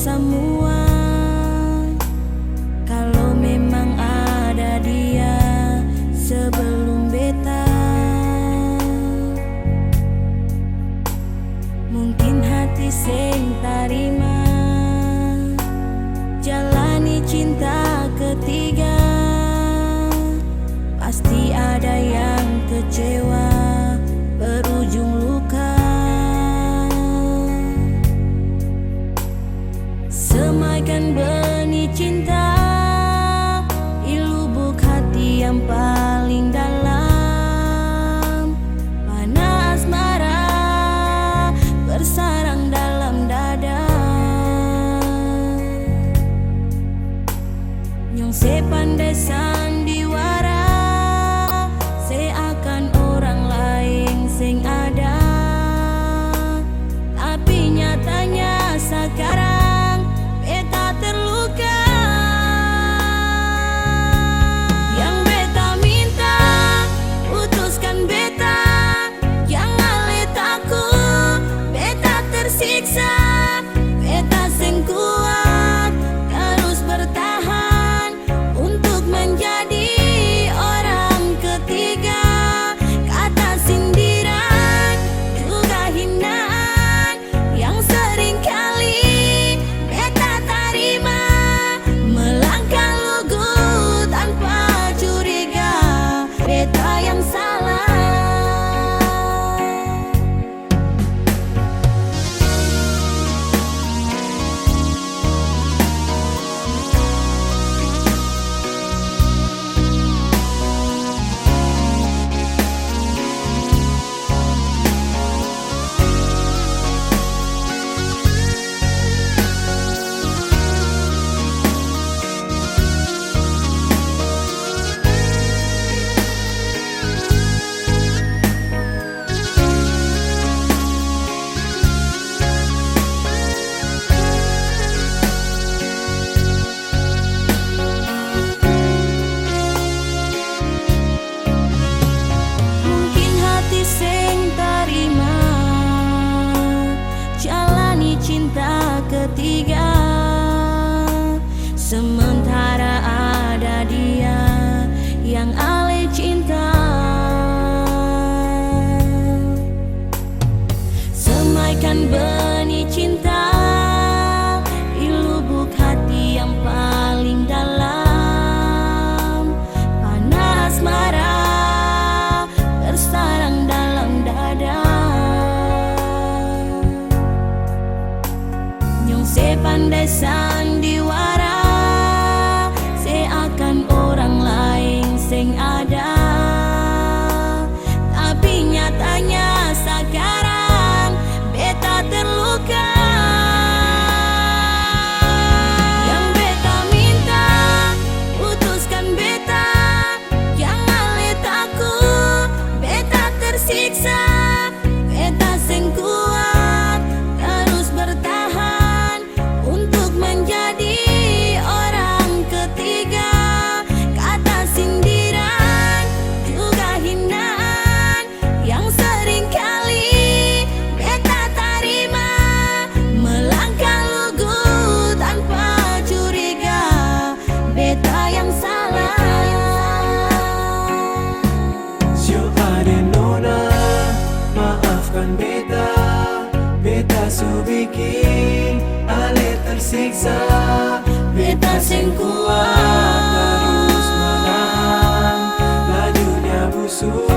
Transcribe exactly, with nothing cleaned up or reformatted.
samua. Kalo memang ada dia sebelum beta, mungkin hati seng tarima jalani cinta ketiga. Pasti ada yang kecewa, berujung luka. Semaikan benih cinta di lubuk hati yang paling dalam. Mana asmara bersarang dalam dada. Nyong se pandai sandiwara, seakan orang laeng seng ada. Tapi nyatanya sakarang beta terluka. Yang beta minta, putuskan beta, jang ale taku beta tersiksa. Beta seng kuat tarus bertahan untuk menjadi orang ketiga. Kata sindiran, juga hinaan yang sering kali beta tarima. Melangkah lugu tanpa curiga, beta yang salah. Mungkin hati seng tarima jalani cinta ketiga, sementara ada dia yang ale cinta. Semaikan benih cinta di lubuk hati yang paling dalam. Panas mara bersarang dalam dada. Nyong se pandai sandiwara, seakan orang laeng seng ada. Tapi nyatanya sakarang beta terluka. Yang beta minta, putuskan beta, jang ale taku beta tersiksa. Beta seng kuat tarus bertahan untuk menjadi orang ketiga. Kata sindiran, juga hinaan yang sering kali beta tarima. Melangkah lugu tanpa curiga, beta yang salah. Sio ade nona, maafkan beta. Beta su biking ale tersiksa. Beta seng kuat tarus manahan lajunya busu.